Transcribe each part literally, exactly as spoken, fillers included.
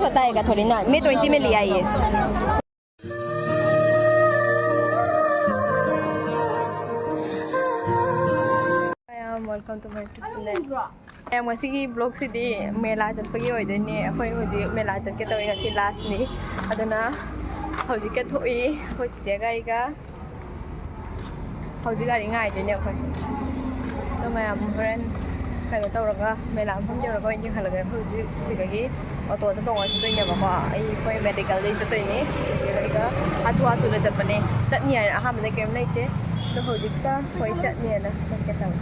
पता है कैथोलिना, मई ट्वेंटी में ले आई है। Welcome to my channel. ꯃꯌꯥꯝ, ꯉꯁꯤꯒꯤ ꯕ꯭ꯂꯣꯒꯁꯤꯗꯤ ꯃꯦꯂꯥ ꯆꯠꯄꯒꯤ ꯑꯣꯏꯗꯣꯏꯅꯦ꯫ ꯑꯩꯈꯣꯏ ꯍꯧꯖꯤꯛ ꯃꯦꯂꯥ ꯆꯠꯀꯦ ꯇꯧꯋꯤ, ꯉꯁꯤ ꯂꯥꯁꯅꯤ꯫ ꯑꯗꯨꯅ ꯍꯧꯖꯤꯛ ꯀꯠꯊꯣꯛꯏ ꯑꯩꯈꯣꯏ ꯆꯤꯆꯦꯒ ꯑꯩꯒ꯫ ꯍꯧꯖꯤꯛ ꯒꯥꯔꯤ ꯉꯥꯏꯗꯣꯏꯅꯦ ꯑꯩꯈꯣꯏ꯫ ꯑꯗꯣ ꯃꯌꯥꯝ ꯍꯣꯔꯦꯟ ꯀꯩꯅꯣ ꯇꯧꯔꯒ, ꯃꯦꯂꯥ ꯃꯐꯝ ꯌꯧꯔꯒ ꯑꯣꯏꯅ ꯌꯦꯡꯍꯜꯂꯒꯦ꯫ ꯑꯩꯈꯣꯏ ꯍꯧꯖꯤꯛ ꯁꯤꯗꯒꯤ ꯑꯣꯇꯣꯗ ꯇꯣꯡꯉ ꯆꯠꯇꯣꯏꯅꯦꯕꯀꯣ꯫ ꯑꯩ, ꯑꯩꯈꯣꯏ ꯃꯦꯗꯤꯀꯦꯜꯗꯒꯤ ꯆꯠꯇꯣꯏꯅꯦ꯫ ꯑꯗꯨꯒ ꯍꯥꯊꯨ ꯍꯥꯊꯨꯗ ꯆꯠꯄꯅꯦ꯫ ꯆꯠꯅꯤ ꯍꯥꯏꯅ ꯑꯍꯥꯟꯕꯗ ꯀꯩꯝ ꯂꯩꯇꯦ꯫ ꯑꯗꯣ ꯍꯧꯖꯤꯛꯇ ꯑꯩꯈꯣꯏ ꯆꯠꯅꯤꯅ ꯆꯠꯀꯦ ꯇꯧꯋꯦ꯫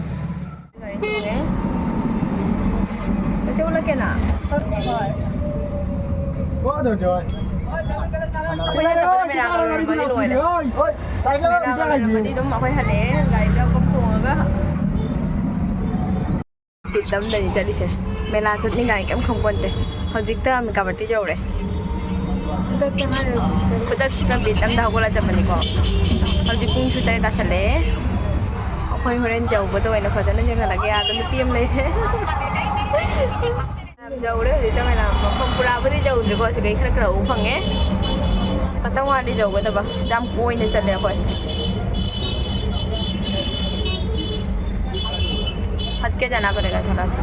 ꯒꯥꯔꯤ ꯊꯣꯡꯉꯦ꯫ ꯀꯣꯏ ꯆꯠꯂꯨꯔꯀꯦꯅ? ꯍꯣꯏ꯫ ꯑꯩꯈꯣꯏꯅ ꯆꯠꯄꯗ ꯃꯦꯂꯥ ꯂꯣꯏꯔꯝꯃꯗꯤ ꯂꯣꯏꯔꯦ꯫ ꯃꯦꯂꯥ ꯂꯣꯏꯔꯝꯃꯗꯤ ꯑꯗꯨꯝ ꯑꯩꯈꯣꯏ ꯍꯜꯂꯛꯑꯦ꯫ ꯒꯥꯔꯤꯗ ꯑꯃꯨꯛ ꯇꯣꯡꯉꯒ꯫ ꯕꯤꯠ ꯑꯃꯗꯅꯤ ꯆꯠꯂꯤꯁꯦ꯫ ꯃꯦꯂꯥ ꯆꯠꯅꯤꯡꯉꯥꯏ ꯀꯩꯝ ꯈꯪꯄꯣꯟꯇꯦ꯫ ꯍꯧꯖꯤꯛꯇ ꯃꯦꯀꯥꯕꯇꯤ ꯌꯧꯔꯦ꯫ ꯈꯨꯗꯛꯁꯤꯗ ꯕꯤꯠ ꯑꯝꯗ ꯍꯧꯒꯠꯂ ꯆꯠꯄꯅꯤꯀꯣ꯫ ꯍꯧꯖꯤꯛ ꯄꯨꯡꯁꯨ ꯇꯔꯦꯠ ꯇꯥꯁꯜꯂꯛꯑꯦ꯫ ꯑꯩꯈꯣꯏ ꯍꯣꯔꯦꯟ ꯌꯧꯕꯗ ꯑꯣꯏꯅ ꯐꯖꯅ ꯌꯦꯡꯍꯜꯂꯒꯦ꯫ ꯑꯥꯗ ꯅꯨꯄꯤ ꯑꯃ ꯂꯩꯔꯦ꯫ ꯌꯧꯔꯦ ꯍꯧꯖꯤꯛꯇ ꯃꯦꯂꯥ ꯃꯐꯝ꯫ ꯄꯨꯔꯥꯕꯨꯗꯤ ꯌꯧꯗ꯭ꯔꯤꯀꯣ, ꯁꯤꯗꯩ ꯈꯔ ꯈꯔ ꯎꯕ ꯐꯪꯉꯦ꯫ ꯈꯇꯪ ꯋꯥꯠꯂꯤ ꯌꯧꯒꯗꯕ꯫ ꯌꯥꯝ ꯀꯣꯏꯅ ꯆꯠꯂꯦ ꯑꯩꯈꯣꯏ꯫ ꯍꯠꯀꯦ ꯖꯥꯅꯥ ꯄꯔꯦꯒꯥ ꯊꯣꯔꯥ ꯁꯥ꯫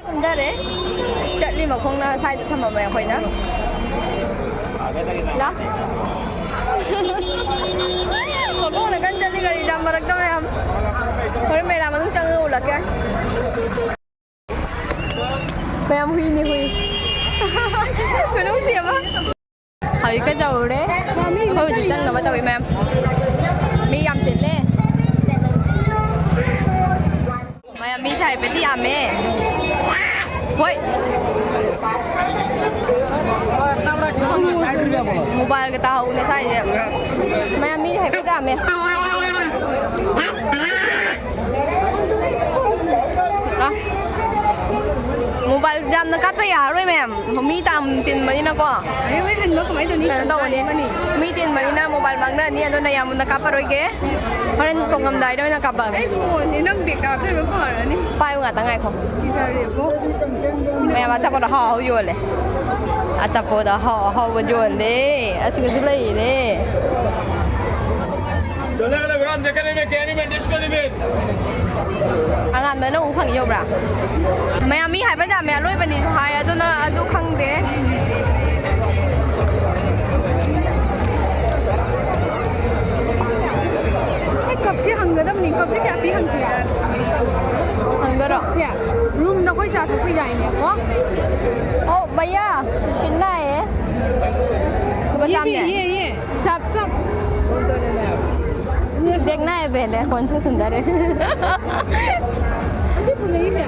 ꯀꯨꯝꯊꯔꯦ꯫ ꯆꯠꯂꯤ ꯃꯈꯣꯡꯅ ꯁ꯭ꯋꯥꯏꯗ ꯊꯝꯃꯝꯃꯦ ꯑꯩꯈꯣꯏꯅ꯫ ꯂꯥ꯫ ꯃꯈꯣꯡꯅ ꯀꯟꯅ ꯆꯠꯂꯤ ꯒꯥꯔꯤ ꯖꯥꯝ ꯃꯔꯛꯇ ꯃꯌꯥꯝ꯫ ꯍꯣꯔꯦꯟ ꯃꯦꯂꯥ ꯃꯅꯨꯡ ꯆꯪꯉꯒ ꯎꯠꯂꯛꯀꯦ꯫ ꯃꯌꯥꯝ ꯍꯨꯏꯅꯤ ꯍꯨꯏ꯫ ꯈꯨꯅꯨꯡꯁꯤ ꯑꯃ꯫ ꯍꯧꯖꯤꯛꯇ ꯌꯧꯔꯦ꯫ ꯑꯩꯈꯣꯏ ꯍꯧꯖꯤꯛ ꯆꯪꯅꯕ ꯇꯧꯏ ꯃꯌꯥꯝ꯫ ꯃꯤ ꯌꯥꯝ ꯇꯤꯜꯂꯦ꯫ ꯃꯌꯥꯝ ꯃꯤꯁꯦ ꯍꯥꯏꯐꯦꯠꯇꯤ ꯌꯥꯝꯃꯦ꯫ ꯍꯣꯏ꯫ ꯃꯣꯕꯥꯏꯜꯒ ꯇꯥꯍꯧꯅꯦ ꯁ꯭ꯋꯥꯏꯁꯦ꯫ ꯃꯌꯥꯝ ꯃꯤꯁꯦ ꯍꯥꯏꯐꯦꯠ ꯌꯥꯝꯃꯦ꯫ ꯑ꯫ ꯃꯣꯕꯥꯏꯜ ꯌꯥꯝꯅ ꯀꯥꯞꯄ ꯌꯥꯔꯔꯣꯏ ꯃꯌꯥꯝ, ꯃꯤ ꯇꯥꯝ ꯇꯤꯟꯕꯅꯤꯅꯀꯣ꯫ ꯑꯩ ꯍꯣꯔꯦꯟ ꯍꯟꯕ ꯀꯃꯥꯏꯅ ꯇꯧꯅꯤ? ꯀꯩꯅꯣ ꯇꯧꯒꯅꯤ, ꯃꯤ ꯇꯤꯟꯕꯅꯤꯅ ꯃꯣꯕꯥꯏꯜ ꯃꯥꯡꯅꯅꯤ꯫ ꯑꯗꯨꯅ ꯌꯥꯝꯅ ꯀꯥꯞꯄꯔꯣꯏꯒꯦ, ꯍꯣꯔꯦꯟ ꯇꯣꯡꯉꯝꯗꯥꯏꯗ ꯑꯣꯏꯅ ꯀꯥꯞꯄꯛꯑꯒꯦ꯫ ꯑꯩ ꯐꯣꯟꯅꯤ, ꯅꯪ ꯕꯦꯛ ꯀꯥꯞꯇꯣꯏꯕ ꯐꯔꯅꯤ꯫ ꯄꯥꯏꯌꯨ ꯉꯥꯛꯇ ꯉꯥꯏꯈꯣ꯫ ꯀꯤꯖꯔꯦꯕꯣ꯫ ꯃꯌꯥꯝ ꯑꯆꯥꯄꯣꯠ ꯑꯍꯥꯎ ꯑꯍꯥꯎ ꯌꯣꯜꯂꯦ꯫ ꯑꯆꯥꯄꯣꯠ ꯑꯍꯥꯎ ꯑꯍꯥꯎꯕ ꯌꯣꯜꯂꯦ꯫ ꯑꯁꯤꯒꯁꯨ ꯂꯩꯔꯦ꯫ ꯑꯉꯥꯟꯕꯅ ꯎ ꯐꯪꯉꯤ ꯌꯧꯕ꯭ꯔꯥ? ꯃꯌꯥꯝ ꯃꯤ ꯍꯥꯏꯕ ꯌꯥꯝꯃꯦ, ꯑꯂꯣꯏꯕꯅꯤꯁꯨ ꯍꯥꯏ, ꯑꯗꯨꯅ ꯑꯗꯨ ꯈꯪꯗꯦ꯫ ꯑꯩ ꯀꯞꯁꯦ ꯍꯪꯒꯗꯕꯅꯤ꯫ ꯀꯞꯁꯦ ꯀꯌꯥ ꯄꯤ ꯍꯪꯁꯤꯔꯥ? ꯍꯪꯗꯣꯏꯔꯣ? ꯁꯦ, ꯔꯨꯝꯗ ꯑꯩꯈꯣꯏ ꯆꯥ ꯊꯛꯄ ꯌꯥꯏꯅꯦꯀꯣ? ꯑꯣ, ꯚꯩꯌꯥ, ꯀꯤꯠꯅꯥ ꯍꯦ? ꯂꯨꯄꯥ ꯌꯦ ꯆꯥꯝꯅꯦ꯫ ꯌꯦ, ꯌꯦ꯫ ꯁꯞ, ꯁꯞ꯫ देखना है पहले कौन सा सुंदर है। ꯑꯁꯤ ꯐꯖꯩꯁꯦ꯫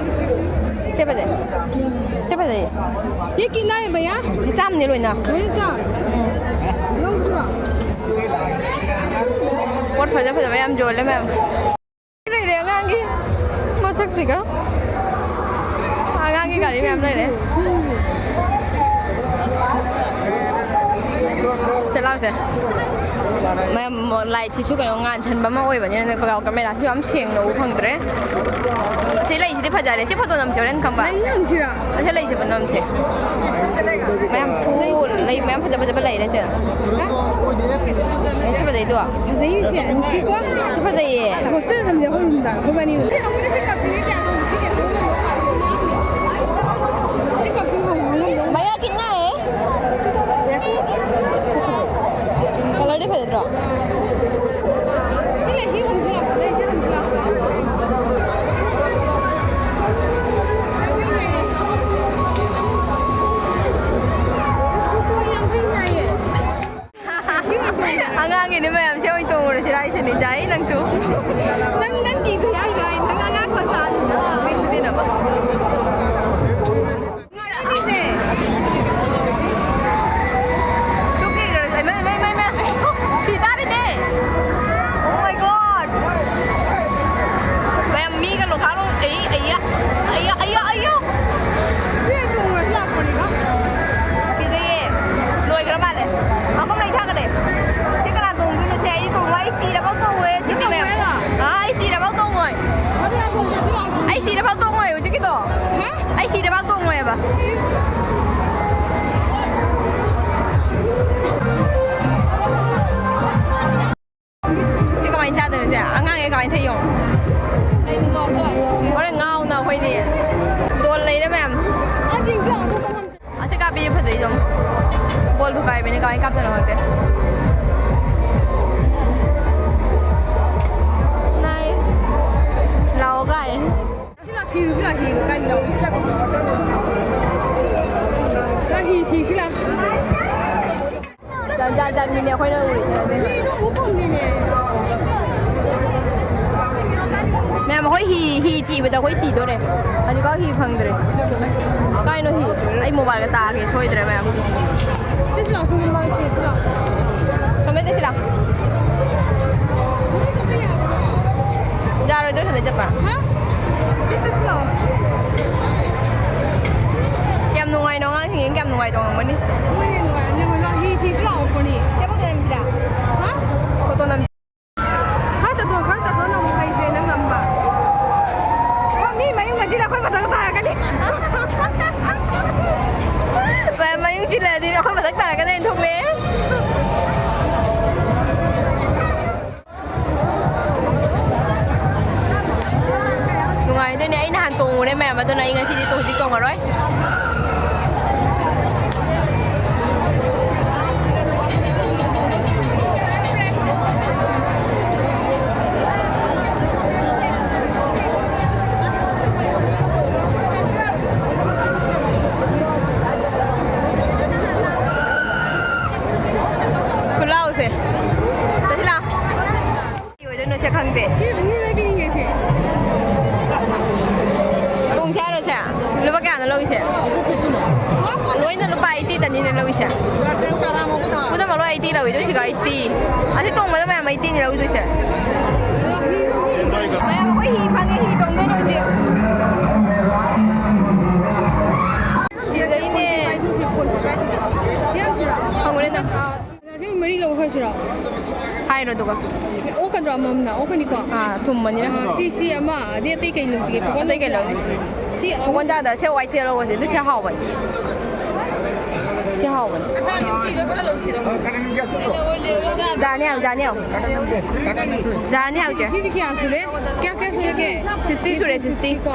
ꯁꯤ ꯐꯖꯩ꯫ ꯁꯤ ꯐꯖꯩ꯫ ये कितना है भैया? ꯆꯥꯝꯅꯤ ꯂꯣꯏꯅ꯫ ꯂꯣꯏꯅ ꯆꯥꯝ? ꯎꯝ꯫ ꯂꯧꯁꯤꯔꯣ? ꯄꯣꯠ ꯐꯖ ꯐꯖꯕ ꯌꯥꯝ ꯌꯣꯜꯂꯦ ꯃꯌꯥꯝ꯫ ꯂꯩꯔꯦ ꯑꯉꯥꯡꯒꯤ ꯃꯁꯛꯁꯤꯒ꯫ ꯑꯉꯥꯡꯒꯤ ꯒꯥꯔꯤ ꯃꯌꯥꯝ ꯂꯩꯔꯦ꯫ ꯁꯦ ꯂꯥꯎꯁꯦ꯫ ꯃꯌꯥꯝ ꯂꯥꯏꯠꯁꯤꯁꯨ ꯀꯩꯅꯣ ꯉꯥꯟꯁꯟꯕ ꯑꯃ ꯑꯣꯏꯕꯅꯤꯅ ꯀꯦꯃꯦꯔꯥꯁꯨ ꯌꯥꯝ ꯁꯦꯡꯅ ꯎꯕ ꯐꯪꯗ꯭ꯔꯦ꯫ ꯁꯤ ꯂꯩꯁꯤꯗꯤ ꯐꯖꯔꯦ꯫ ꯁꯤ ꯐꯣꯇꯣ ꯅꯝꯁꯤ ꯍꯣꯔꯦꯟ ꯈꯪꯕ꯭ꯔꯥ? ꯂꯩ ꯅꯝꯁꯤꯔꯥ? ꯑꯁꯤ ꯂꯩꯁꯦ ꯐꯣꯇꯣ ꯅꯝꯁꯦ꯫ ꯃꯌꯥꯝ ꯐꯨ ꯂꯩ ꯃꯌꯥꯝ ꯐꯖ ꯐꯖꯕ ꯂꯩꯔꯦ ꯁꯦ꯫ ꯁꯤ ꯐꯖꯩꯗꯣ꯫ ꯐꯖꯩꯁꯦ, ꯅꯨꯡꯁꯤꯀꯣ꯫ ꯁꯤ ꯐꯖꯩꯌꯦ꯫ ꯍꯣꯁꯇꯦꯜ ꯅꯝꯁꯦ ꯑꯩꯈꯣꯏ ꯔꯨꯝꯗ, ꯑꯩꯈꯣꯏꯕꯥꯅꯤ꯫ ꯁꯤ ꯀꯞꯁꯤꯡꯁꯦ ꯀꯌꯥ ꯇꯧꯁꯤꯒꯦ? ꯁꯤ ꯀꯞꯁꯤꯡ ꯍꯧꯕ ꯉꯝꯗꯧ ꯃꯌꯥ ꯈꯤꯠꯅ ꯍꯦ꯫ ꯀꯂꯔꯗꯤ ꯐꯖꯗ꯭ꯔꯣ? ꯑꯉꯥꯡꯒꯤꯅꯦ ꯃꯌꯥꯝꯁꯦ ꯑꯣꯏꯅ ꯇꯣꯡꯉꯨꯔꯁꯤꯔꯥ? ꯑꯩꯁꯨꯅꯤ ꯆꯥꯏ ꯅꯪꯁꯨ꯫ ꯅꯪ ꯅꯪꯒꯤꯁꯨ ꯌꯥꯎꯗꯥꯏ? ꯅꯪ ꯑꯉꯥꯡ ꯃꯆꯥꯅꯤꯅ꯫ ꯃꯤ ꯈꯨꯗꯤꯡꯃꯛ꯫ ꯁꯤ ꯇꯥꯔꯤꯅꯦ꯫ Oh my God꯫ ꯃꯌꯥꯝ ꯃꯤꯒ ꯂꯣꯈꯥꯛꯂꯣ꯫ ꯑꯩ ꯑꯩꯌꯥ ꯑꯩꯌꯥ ꯑꯩꯌꯥ ꯑꯩꯌꯥ꯫ ꯁꯤꯔꯕ ꯇꯣꯡꯉꯣꯏ ꯁꯤꯗꯤ, ꯃꯦꯝ꯫ ꯑꯥ, ꯑꯩ ꯁꯤꯔꯕ ꯇꯣꯡꯉꯣꯏ꯫ ꯑꯩ ꯁꯤꯔꯕ ꯇꯣꯡꯉꯣꯏ ꯍꯧꯖꯤꯛꯀꯤꯗꯣ꯫ ꯑꯩ ꯁꯤꯔꯕ ꯇꯣꯡꯉꯣꯏꯕ꯫ ꯁꯤ ꯀꯃꯥꯏꯅ ꯆꯥꯗꯣꯏꯅꯣ ꯁꯦ? ꯑꯉꯥꯡꯉꯩ ꯀꯃꯥꯏꯅ ꯊꯛꯏ ꯌꯦꯡꯉꯣ꯫ ꯍꯣꯔꯦꯟ ꯉꯥꯎꯅ ꯑꯩꯈꯣꯏꯗꯤ꯫ ꯗꯣꯜ ꯂꯩꯔꯦ ꯃꯌꯥꯝ꯫ ꯑꯁꯤ ꯀꯥꯞꯄꯤꯁꯦ ꯐꯖꯩ ꯑꯗꯨꯝ꯫ ꯕꯣꯜ ꯊꯨꯒꯥꯏꯕꯅꯤ, ꯀꯃꯥꯏꯅ ꯀꯥꯞꯇꯣꯏꯅꯣ ꯈꯪꯗꯦ꯫ ꯅꯥꯏ꯫ ꯂꯥꯛꯑꯣ ꯒꯥꯏ꯫ ꯁꯤ ꯂꯥꯛ ꯊꯤꯔꯨ, ꯁꯤ ꯂꯥꯛ ꯍꯤꯒ ꯀꯥꯏ ꯌꯥꯎ-, ꯁꯤ ꯂꯥꯛ ꯍꯤ ꯊꯤ, ꯁꯤ ꯂꯥꯛ꯫ ꯖꯥꯠ ꯖꯥꯠ ꯖꯥꯠ ꯃꯤꯅꯦ ꯑꯩꯈꯣꯏꯅ ꯎꯔꯤꯁꯦ꯫ ꯃꯤꯗꯣ ꯑꯃꯨꯛ ꯐꯪꯗꯦꯅꯦ꯫ ꯃꯌꯥꯝ, ꯑꯩꯈꯣꯏ ꯍꯤ, ꯍꯤ ꯊꯤꯕꯗ ꯑꯩꯈꯣꯏ ꯁꯤꯗꯣꯔꯦ꯫ ꯍꯧꯖꯤꯛꯐꯥꯎ ꯍꯤ ꯐꯪꯗ꯭ꯔꯦ꯫ ꯀꯥꯏꯅꯣ ꯍꯤ? ꯑꯩ ꯃꯣꯕꯥꯏꯜꯒ ꯇꯥꯒꯦ ꯁꯣꯏꯗ꯭ꯔꯦ ꯃꯌꯥꯝ꯫ ꯁꯤꯁꯨ ꯂꯥꯛꯑꯣ, ꯁꯣꯝꯗ ꯃꯥꯒꯤ ꯊꯤꯔꯁꯤ ꯂꯥꯛꯑꯣ꯫ ꯁꯣꯝꯗ ꯆꯠꯁꯤ ꯂꯥꯛꯑꯣ꯫ ꯌꯥꯔꯣꯏꯗ꯭ꯔꯣ ꯁꯤꯗ ꯆꯠꯄ? ꯍꯥ? ꯁꯤ ꯆꯠꯁꯤ ꯂꯥꯛꯑꯣ꯫ ꯌꯥꯝ ꯅꯨꯡꯉꯥꯏꯅ ꯑꯉꯥꯡꯁꯤꯡ ꯌꯦꯡ ꯀꯌꯥꯝ ꯅꯨꯡꯉꯥꯏ ꯇꯣꯡꯉꯝꯒꯅꯤ꯫ ꯃꯣꯏ ꯍꯦꯟꯅ ꯅꯨꯡꯉꯥꯏꯔꯝꯅꯤ꯫ ꯃꯣꯏ ꯍꯤ ꯊꯤꯁꯤ ꯂꯥꯛꯑꯣ ꯄꯣꯠꯅꯤ꯫ ꯁꯦ ꯐꯣꯇꯣ ꯅꯝꯁꯤꯔꯥ? ꯍꯥ? ꯐꯣꯇꯣ ꯅꯝꯁꯤ꯫ ꯈꯔ ꯆꯠꯊꯣꯛ, ꯈꯔ ꯆꯠꯊꯣꯛ ꯅꯝꯕ ꯍꯩꯇ꯭ꯔꯦ ꯅꯪ ꯅꯝꯕ꯫ ꯑꯣ, ꯃꯤ ꯃꯌꯨꯝ ꯃꯆꯤꯟ ꯑꯩꯈꯣꯏ ꯃꯊꯛ ꯇꯥꯔꯛꯀꯅꯤ꯫ ꯃꯌꯨꯝ ꯆꯤꯜꯂꯛꯑꯗꯤ ꯑꯩꯈꯣꯏ ꯃꯊꯛ ꯇꯥꯔꯛꯀꯅꯤ ꯍꯥꯏꯅ ꯊꯣꯛꯂꯛꯑꯦ꯫ ꯅꯨꯡꯉꯥꯏꯗꯣꯏꯅꯦ꯫ ꯑꯩ ꯅꯍꯥꯟ ꯇꯣꯡꯉꯨꯔꯦ ꯃꯌꯥꯝ, ꯑꯗꯨꯅ ꯑꯩ ꯉꯁꯤꯗꯤ ꯍꯧꯖꯤꯛ ꯇꯣꯡꯉꯔꯣꯏ꯫ ꯈꯨꯂꯥꯎꯁꯦ꯫ ꯆꯠꯁꯤꯂꯥ꯫ ꯀꯩ ꯑꯣꯏꯗꯣꯏꯅꯣ ꯁꯦ ꯈꯪꯗꯦ꯫ ꯁꯤ ꯎꯔ ꯂꯩꯕꯤꯅꯤꯡꯉꯦ ꯁꯦ꯫ ꯇꯣꯡꯁꯦ ꯍꯥꯏꯔꯣ ꯁꯦ? ꯂꯨꯄꯥ ꯀꯌꯥꯅꯣ ꯂꯧꯔꯤꯁꯦ? ꯂꯣꯏꯅ ꯂꯨꯄꯥ ꯑꯩꯠꯇꯤ ꯇꯅꯤꯅꯦ ꯂꯧꯔꯤꯁꯦ꯫ ꯄꯨꯝꯅꯃꯛ ꯂꯣꯏ ꯑꯩꯠꯇꯤ ꯂꯧꯏꯗꯣ ꯁꯤꯒ ꯑꯩꯠꯇꯤ꯫ ꯑꯁꯤ ꯇꯣꯡꯕꯗ ꯃꯌꯥꯝ ꯑꯩꯠꯇꯤꯅꯤ ꯂꯧꯗꯣꯏꯁꯦ꯫ ꯃꯌꯥꯝ ꯑꯩꯈꯣꯏ ꯍꯤ ꯐꯪꯉꯦ, ꯍꯤ ꯇꯣꯡꯗꯣꯏꯅꯦ ꯍꯧꯖꯤꯛ꯫ ꯁꯤꯗꯩꯅꯦ꯫ ꯐꯪꯉꯨꯔꯦ ꯅꯪ꯫ ꯑꯁꯤ ꯃꯔꯤ ꯂꯧꯈ꯭ꯔꯁꯤꯔꯣ? ꯍꯥꯏꯔꯣ ꯑꯗꯨꯒ꯫ ꯑꯣꯛꯀꯗ꯭ꯔꯣ ꯑꯃꯃꯝꯅ? ꯑꯣꯛꯀꯅꯤꯀꯣ? ꯑꯥ, ꯊꯨꯝꯕꯅꯤꯅ꯫ ꯑꯥ, ꯁꯤ, ꯁꯤ ꯑꯃ, ꯑꯗꯩ ꯑꯇꯩ ꯀꯩ ꯂꯧꯁꯤꯒꯦ? ꯄꯀꯣꯔꯥ ꯑꯇꯩ ꯀꯩ ꯂꯧꯁꯤꯒꯦ? ꯂꯧ? ꯁꯤ ꯑꯃ꯫ ꯄꯀꯣꯔꯥ ꯆꯥꯗ ꯁꯦ ꯋꯥꯏ ꯊꯦꯜ ꯂꯧꯔꯁꯦ꯫ ꯑꯗꯨ ꯁꯤ ꯍꯥꯎꯕꯅꯤ꯫ ꯁꯤ ꯍꯥꯎꯕꯅꯤ꯫ ꯑꯉꯥꯡ ꯅꯨꯄꯤꯒ ꯈꯔ ꯂꯧꯁꯤꯔꯣ? ꯖꯥꯅꯤ ꯍꯥꯏꯌꯣ, ꯖꯥꯅꯤ ꯍꯥꯏꯌꯣ꯫ ꯖꯥꯅꯤ ꯍꯥꯏꯌꯣ, ꯆꯦ꯫ ꯁꯤꯗꯤ ꯀꯌꯥ ꯁꯨꯔꯦ? ꯀꯌꯥ, ꯀꯌꯥ ꯁꯨꯔꯒꯦ? ꯁꯤꯛꯁꯇꯤ ꯁꯨꯔꯦ, ꯁꯤꯛꯁꯇꯤ꯫ ꯀꯣ?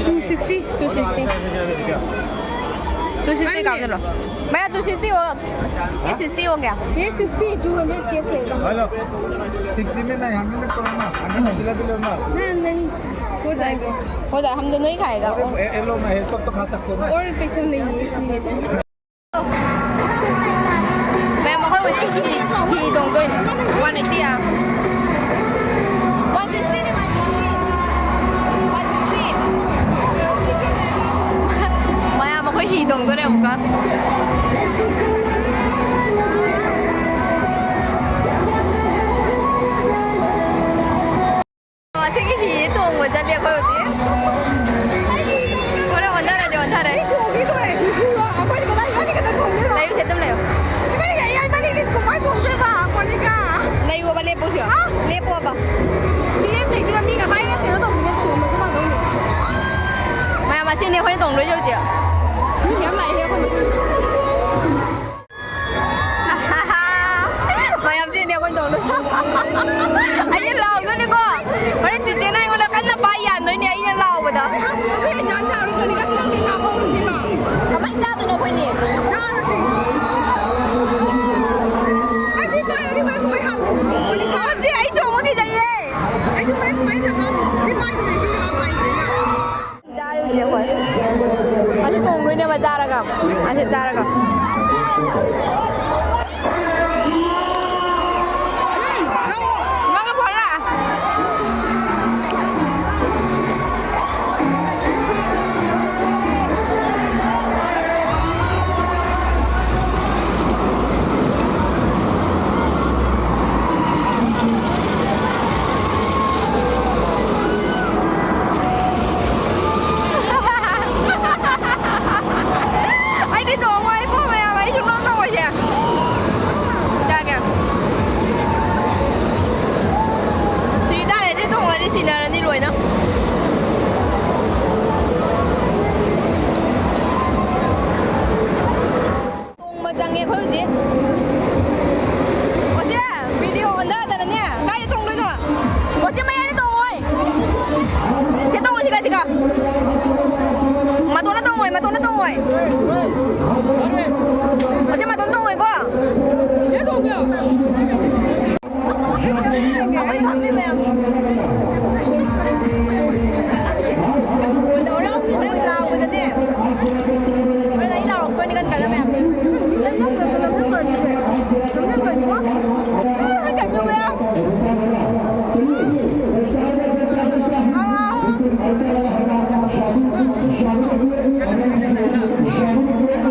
Two sixty. Two sixty. Two sixty ꯀꯥꯞꯁꯤꯜꯂꯣ꯫ ꯃꯌꯥ ꯇꯨ ꯁꯤꯛꯁꯇꯤ ꯑꯣ꯫ ꯑꯦ ꯁꯤꯛꯁꯇꯤ ꯑꯣ ꯀꯌꯥ? ꯑꯦ ꯁꯤꯛꯁꯇꯤ, ꯇꯨ ꯍꯟꯗ꯭ꯔꯦꯠ ꯀꯦꯁ ꯂꯩꯒ꯫ हेलो, सिक्सटी में नहीं, हंड्रेड में करो ना, हंड्रेड में दिला दिलो ना। नहीं, नहीं, हो जाएगा। हो जाए, हम दोनों ही खाएगा। और ये, ये लो ना, ये सब तो खा सकते हो ना। और पैसा नहीं है, इसलिए तो। ꯃꯌꯥꯝ ꯑꯩꯈꯣꯏ ꯍꯧꯖꯤꯛ ꯍꯤ, ꯍꯤ ꯇꯣꯡꯗꯣꯏꯅꯦ꯫ ꯋꯥꯟ ꯑꯩꯠꯇꯤ ꯑꯥ꯫ ꯋꯥꯟ ꯁꯤꯛꯁꯇꯤꯅꯦ, ꯋꯥꯟ ꯁꯤꯛꯁꯇꯤ꯫ One sixty. ꯃꯌꯥꯝ ꯑꯩꯈꯣꯏ ꯍꯤ ꯇꯣꯡꯗꯣꯔꯦ ꯑꯃꯨꯛꯀ꯫ ꯑꯁꯤꯒꯤ ꯍꯤꯁꯦ ꯇꯣꯡꯕ ꯆꯠꯂꯦ ꯑꯩꯈꯣꯏ ꯍꯧꯖꯤꯛ꯫ ꯍꯣꯔꯦꯟ ꯑꯣꯟꯊꯔꯗꯤ ꯑꯣꯟꯊꯔꯦ꯫ ꯂꯩꯌꯨꯁꯦ, ꯑꯗꯨꯝ ꯂꯩꯌꯨ꯫ ꯂꯩꯌꯣꯕ, ꯂꯦꯞꯄꯨꯁꯦ꯫ ꯍꯥ? ꯂꯦꯞꯄꯣꯕ꯫ ꯁꯤ ꯂꯦꯞ ꯂꯩꯗꯣꯏꯔꯣ? ꯃꯤ ꯉꯁꯥꯏ ꯂꯦꯞ ꯀꯩꯅꯣ ꯇꯧꯕꯅꯦ, ꯇꯣꯡꯉꯝꯕꯁꯨ ꯃꯥꯟꯗꯧꯅꯦ꯫ ꯃꯌꯥꯝ ꯑꯁꯤꯅꯦ ꯑꯩꯈꯣꯏꯅ ꯇꯣꯡꯗꯣꯏꯁꯦ ꯍꯧꯖꯤꯛ꯫ ꯃꯤ ꯃꯌꯥꯝ ꯂꯥꯛꯑꯦ ꯑꯩꯈꯣꯏ ꯃꯊꯪ꯫ ꯃꯌꯥꯝ ꯁꯤꯅꯦ ꯑꯩꯈꯣꯏ ꯇꯧꯗꯣꯏ꯫ ꯑꯩꯅ ꯂꯥꯎꯗꯣꯏꯅꯤꯀꯣ꯫ ꯍꯣꯔꯦꯟ ꯆꯤꯆꯦꯅ ꯑꯩꯉꯣꯟꯗ ꯀꯟꯅ ꯄꯥꯏ ꯌꯥꯟꯗꯣꯏꯅꯦ ꯑꯩꯅ ꯂꯥꯎꯕꯗ꯫ ꯀꯃꯥꯏꯅ ꯆꯥꯗꯣꯏꯅꯣ ꯑꯩꯈꯣꯏꯅꯤ? ꯆꯥꯔꯁꯤ꯫ ꯑꯩ ꯁꯤ ꯄꯥꯏꯔꯗꯤ ꯍꯣꯔꯦꯟ ꯀꯃꯥꯏ ꯍꯥꯞ-, ꯍꯧꯖꯤꯛ ꯑꯩ ꯆꯣꯡꯕ ꯀꯤꯖꯩꯌꯦ꯫ ꯑꯩꯁꯨ ꯍꯣꯔꯦꯟ ꯀꯃꯥꯏꯅ ꯍꯥꯞ-, ꯁꯤ ꯄꯥꯏꯗꯣꯏꯅꯦ, ꯁꯤ ꯍꯥꯞ ꯄꯥꯏꯗꯣꯏꯅꯦ꯫ ꯆꯥꯔꯦ ꯍꯧꯖꯤꯛ ꯑꯩꯈꯣꯏ꯫ ꯑꯁꯤ ꯇꯣꯡꯗꯣꯏꯅꯦꯕ ꯆꯥꯔꯒ꯫ ꯑꯁꯤ ꯆꯥꯔꯒ꯫ ꯅꯪꯒ ꯐꯣꯟ ꯂꯥꯛꯑꯦ꯫ ꯑꯩꯗꯤ ꯇꯣꯡꯉꯣꯏꯕꯣ꯫ ꯇꯣꯡꯕ ꯆꯪꯉꯦ ꯑꯩꯈꯣꯏ ꯍꯧꯖꯤꯛ꯫ ꯍꯧꯖꯤꯛ video ꯑꯣꯟꯊꯗꯅꯅꯦ꯫ ꯀꯥꯏꯗ ꯇꯣꯡꯗꯣꯏꯅꯣ? ꯍꯧꯖꯤꯛ ꯃꯌꯥꯏꯗ ꯇꯣꯡꯉꯣꯏ꯫ ꯁꯤ ꯇꯣꯡꯉꯣ, ꯁꯤꯒ, ꯁꯤꯒ꯫ ꯃꯇꯣꯟꯗ ꯇꯣꯡꯉꯣꯏ, ꯃꯇꯣꯟꯗ ꯇꯣꯡꯉꯣꯏ꯫ ꯍꯧꯖꯤꯛ ꯃꯇꯣꯟ ꯇꯣꯡꯉꯣꯏꯀꯣ꯫ ꯑꯩꯈꯣꯏ ꯐꯝꯃꯤ ꯃꯌꯥꯝ꯫ ꯍꯣꯔꯦꯟ ꯂꯥꯎꯕꯗꯅꯦ꯫ ꯍꯣꯔꯦꯟ ꯑꯩ ꯂꯥꯎꯔꯛꯇꯣꯏꯅꯤ ꯀꯟ ꯀꯟꯅ ꯃꯌꯥꯝ꯫ ꯀꯩꯅꯣ ꯃꯌꯥꯝ꯫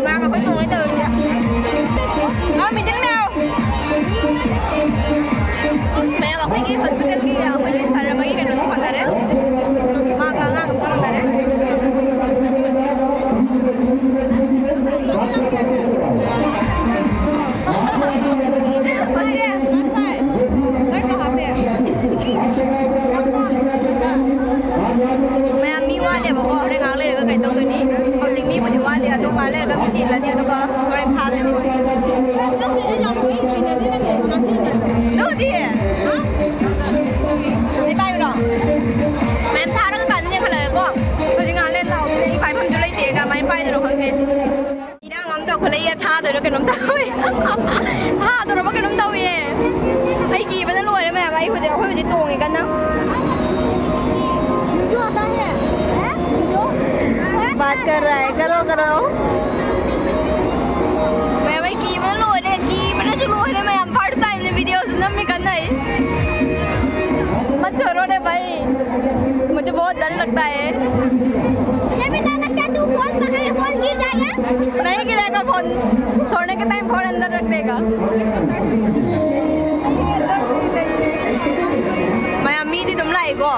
ꯃꯌꯥꯝ ꯑꯩꯈꯣꯏ ꯇꯣꯡꯉꯩ ꯇꯧꯔꯤꯁꯦ꯫ ꯑꯥ, meeting ꯂꯥꯛꯑꯣ꯫ ꯃꯌꯥꯝ ꯑꯩꯈꯣꯏꯒꯤ hospitalꯒꯤ ꯑꯩꯈꯣꯏꯒꯤ sir ꯑꯃꯒꯤ ꯀꯩꯅꯣꯁꯨ ꯐꯪꯅꯔꯦ꯫ ꯃꯥꯒ ꯑꯉꯥꯡ ꯑꯃꯁꯨ ꯐꯪꯅꯔꯦ꯫ ꯃꯌꯥꯝ ꯃꯤ ꯋꯥꯠꯂꯦꯕꯀꯣ, ꯍꯣꯔꯦꯟ ꯉꯥꯏꯍꯥꯛ ꯂꯩꯔꯒ ꯀꯩꯅꯣ ꯇꯧꯗꯣꯏꯅꯤ꯫ ꯍꯧꯖꯤꯛ ꯃꯤꯕꯨꯗꯤ ꯋꯥꯠꯂꯤ, ꯑꯗꯣ ꯉꯥꯏꯍꯥꯛ ꯂꯩꯔꯒ ꯃꯤ ꯇꯤꯜꯂꯅꯤ, ꯑꯗꯨꯒ ꯍꯣꯔꯦꯟ ꯊꯥꯗꯣꯏꯅꯤ꯫ ꯑꯗꯨꯗꯤ, ꯁꯤ ꯄꯥꯏꯌꯨꯔꯣ? ꯃꯌꯥꯝ ꯊꯥꯔꯒ ꯀꯥꯟꯗ ꯌꯦꯡꯈꯠꯂꯛꯑꯦꯀꯣ꯫ ꯍꯧꯖꯤꯛ ꯉꯥꯏꯍꯥꯛ ꯂꯩꯔ ꯂꯥꯎꯗꯣꯏꯅꯦ, ꯑꯩ ꯄꯥꯏꯐꯝꯁꯨ ꯂꯩꯇꯦ, ꯀꯃꯥꯏꯅ ꯄꯥꯏꯗꯣꯏꯅꯣ ꯈꯪꯗꯦ꯫ ꯏꯔꯥꯡ ꯑꯃ ꯇꯧꯈꯠꯂꯛꯏ, ꯊꯥꯗꯣꯏꯔꯥ ꯀꯩꯅꯣꯝ ꯇꯧꯏ꯫ ꯊꯥꯗꯣꯔꯕ ꯀꯩꯅꯣꯝ ꯇꯧꯏꯌꯦ꯫ ꯑꯩ ꯀꯤꯕꯅ ꯂꯣꯏꯔꯦ ꯃꯌꯥꯝ꯫ ꯑꯩ ꯍꯧꯖꯤꯛ, ꯑꯩꯈꯣꯏ ꯍꯧꯖꯤꯛ ꯇꯣꯡꯉꯤ ꯀꯟꯅ꯫ बात कर रहा है, करो, करो। ꯃꯌꯥꯝ, ꯑꯩ ꯀꯤꯕꯅ ꯂꯣꯏꯔꯦ, ꯀꯤꯕꯅꯁꯨ ꯂꯣꯏꯔꯦ ꯃꯌꯥꯝ꯫ First timeꯅꯦ videoꯁꯨ ꯅꯝꯃꯤ ꯀꯟꯅ ꯑꯩ꯫ मत छोड़ो रे भाई, मुझे बहुत डर लगता है। मुझे भी डर लगता है, तू फोन पकड़ के फोन गिर जाएगा। नहीं गिरेगा फोन, छोड़ने के टाइम फोन अंदर रख देगा। ꯃꯌꯥꯝ ꯃꯤꯗꯤ ꯑꯗꯨꯝ ꯂꯥꯛꯏꯀꯣ꯫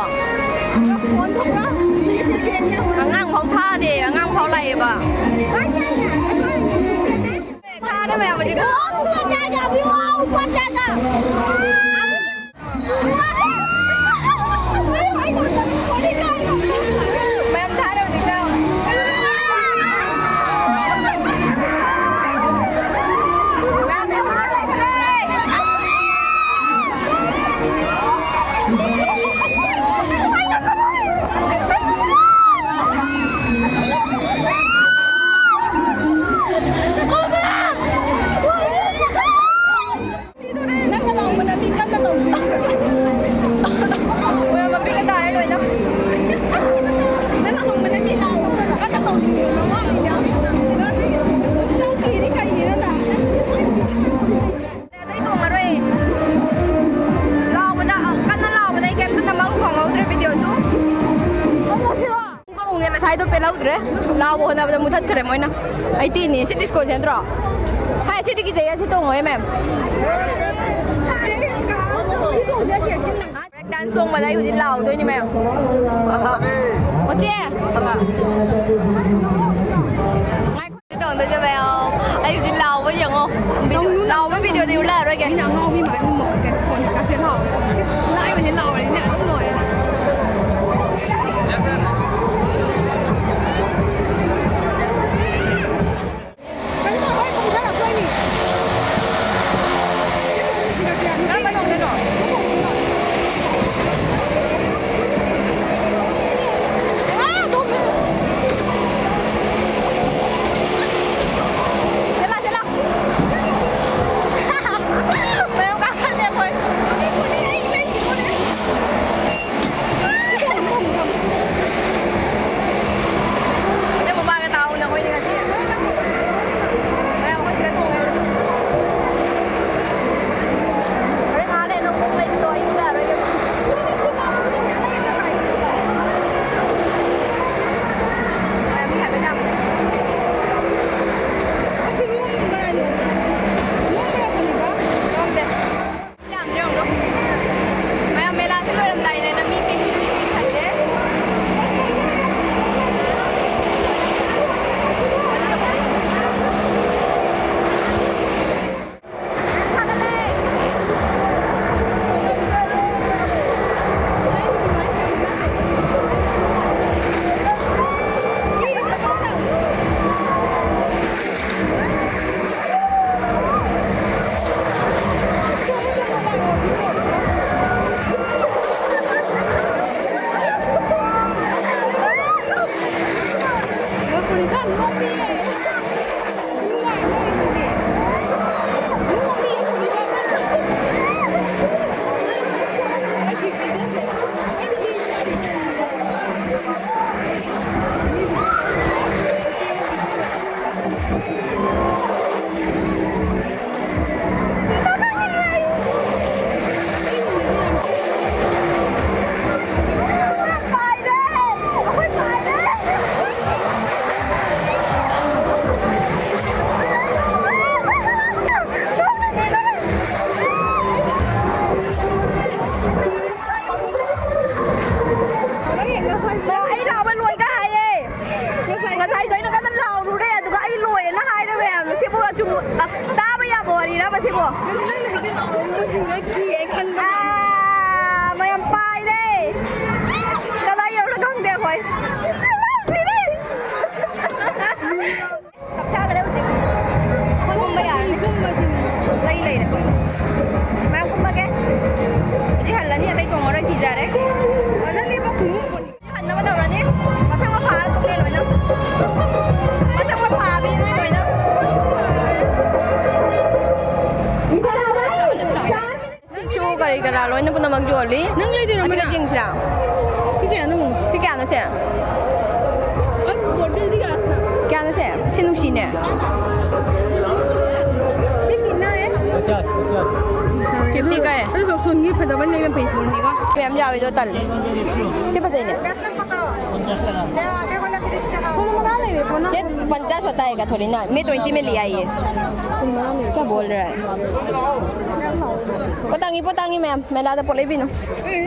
ꯑꯉꯥꯡ ꯐꯥꯎ ꯊꯥꯗꯦ, ꯑꯉꯥꯡ ꯐꯥꯎ ꯂꯥꯛꯑꯦꯕ꯫ ꯊꯥꯔꯦ ꯃꯌꯥꯝ ꯍꯧꯖꯤꯛ꯫ ऊपर जाएगा, अभी वो ऊपर जाएगा। ꯑꯩꯗꯣ ꯄꯦꯜꯍꯧꯗ꯭ꯔꯦ꯫ ꯂꯥꯎꯕ ꯍꯣꯠꯅꯕꯗ ꯃꯨꯊꯠꯈ꯭ꯔꯦ ꯃꯣꯏꯅ꯫ ꯑꯩꯠꯇꯤꯅꯤ꯫ ꯁꯤ ꯗꯤꯁꯀꯣꯁꯦ ꯅꯠꯇ꯭ꯔꯣ? ꯍꯥꯏ, ꯁꯤꯗꯤ ꯀꯤꯖꯩꯌꯦ, ꯁꯤ ꯇꯣꯡꯉꯣꯏꯌꯦ, ꯃꯦꯝ꯫ ꯕ꯭ꯔꯦꯛ ꯗꯥꯟꯁ ꯆꯣꯡꯕꯗ ꯑꯩ ꯍꯧꯖꯤꯛ ꯂꯥꯎꯗꯣꯏꯅꯤ, ꯃꯦꯝ꯫ ꯑꯣꯆꯦ! ꯉꯥꯏꯈꯣ, ꯁꯤ ꯇꯣꯡꯗꯣꯏꯁꯦ, ꯃꯦꯝ꯫ ꯑꯩ ꯍꯧꯖꯤꯛ ꯂꯥꯎꯕ ꯌꯦꯡꯉꯣ꯫ ꯚꯤꯗꯤꯑꯣ, ꯂꯥꯎꯕ ꯚꯤꯗꯤꯑꯣꯗꯤ ꯎꯠꯂꯛꯑꯔꯣꯏꯒꯦ꯫ ꯃꯤꯅ ꯑꯉꯥꯎꯕꯤ ꯃꯥꯜꯂꯦ, ꯃꯣ-, ꯀꯩꯅꯣ, ꯐꯣꯟ ꯀꯥꯁꯦ ꯂꯥꯎ-, ꯂꯥꯏꯕꯅꯦ, ꯂꯥꯎꯔꯤꯅꯦ, ꯑꯗꯨꯝ ꯂꯣꯏꯔꯦ꯫ ꯀꯔꯝꯕ ꯇꯧꯗꯣꯏꯅꯣ? ꯆꯦꯜꯂꯣ, ꯆꯦꯜꯂꯣ꯫ ꯃꯌꯥꯝ ꯀꯥꯈꯠꯂꯦ ꯑꯩꯈꯣꯏ꯫ ꯁꯤꯕꯣ? ꯅꯪ, ꯅꯪꯅ ꯍꯦꯛꯇ ꯂꯥꯎꯔꯒ ꯀꯤꯔꯦ ꯈꯪꯗꯕ꯫ ꯑꯥ, ꯃꯌꯥꯝ ꯄꯥꯏꯔꯦ꯫ ꯀꯗꯥꯏ ꯌꯧꯔ ꯈꯪꯗꯦ ꯑꯩꯈꯣꯏ꯫ ꯁꯤꯔꯦ꯫ ꯆꯞ ꯆꯥꯈ꯭ꯔꯦ ꯍꯧꯖꯤꯛ꯫ ꯑꯩꯈꯣꯏ ꯀꯨꯝꯕ ꯌꯥꯔꯅꯤ꯫ ꯂꯩ ꯂꯩꯔꯦ꯫ ꯃꯌꯥꯝ ꯀꯨꯝꯃꯒꯦ꯫ ꯍꯧꯖꯤꯛ ꯍꯜꯂꯅꯤ, ꯑꯇꯩ ꯇꯣꯡꯉꯔꯣꯏ, ꯀꯤꯖꯔꯦ꯫ ꯐꯖꯅꯦꯕ ꯈꯨꯃꯨꯛ꯫ ꯍꯟꯅꯕ ꯇꯧꯔꯅꯤ꯫ ꯃꯁꯛ ꯃꯄꯥ ꯊꯣꯛꯂꯦ ꯂꯣꯏꯅ꯫ ꯃꯁꯛ ꯃꯄꯥ ꯄꯤꯔꯦ ꯂꯣꯏꯅ꯫ ꯁꯤꯁꯨ ꯀꯔꯤ ꯀꯔꯥ ꯂꯣꯏꯅ ꯄꯨꯝꯅꯃꯛ ꯌꯣꯜꯂꯤ꯫ ꯅꯪ ꯂꯩꯗꯣꯏꯔꯣ, ꯑꯁꯤꯒ ꯃꯅꯥ? ꯌꯦꯡꯁꯤꯔꯥ? ꯁꯤ ꯀꯌꯥꯅꯣ? ꯁꯤ ꯀꯌꯥꯅꯣ ꯁꯦ? ꯑꯩ ꯐꯣꯟꯗꯩꯗꯤ ꯀꯌꯥꯁꯤꯅ? ꯀꯌꯥꯅꯣ ꯁꯦ? ꯁꯤ ꯅꯨꯡꯁꯤꯅꯦ꯫ ꯐꯤꯐꯇꯤ ꯀꯥꯏ? ꯑꯗꯨ ꯁꯣꯝꯒꯤ ꯐꯖꯕ ꯂꯩꯕ ꯐꯩ ꯐꯣꯟꯅꯤꯀꯣ꯫ ꯃꯌꯥꯝ ꯌꯥꯎꯋꯦ ꯑꯗꯣ ꯇꯜꯂꯦ꯫ ꯁꯤ ꯐꯖꯩꯅꯦ꯫ ꯄꯟꯆꯥꯁ ꯍꯣꯇꯥ ꯍꯦꯒꯥ ꯊꯣꯔꯤ ꯅꯥ, ꯃꯦ ꯇ꯭ꯋꯦꯟꯇꯤ ꯃꯦ ꯂꯤꯌꯥ ꯌꯦ꯫ ꯀꯌꯥ ꯕꯣꯜ ꯔꯍꯥ ꯍꯦ? ꯄꯣꯠ ꯇꯥꯡꯉꯤ, ꯄꯣꯠ ꯇꯥꯡꯉꯤ ꯃꯌꯥꯝ꯫ ꯃꯦꯂꯥꯗ ꯄꯣꯠ ꯂꯩꯕꯤꯅꯨ꯫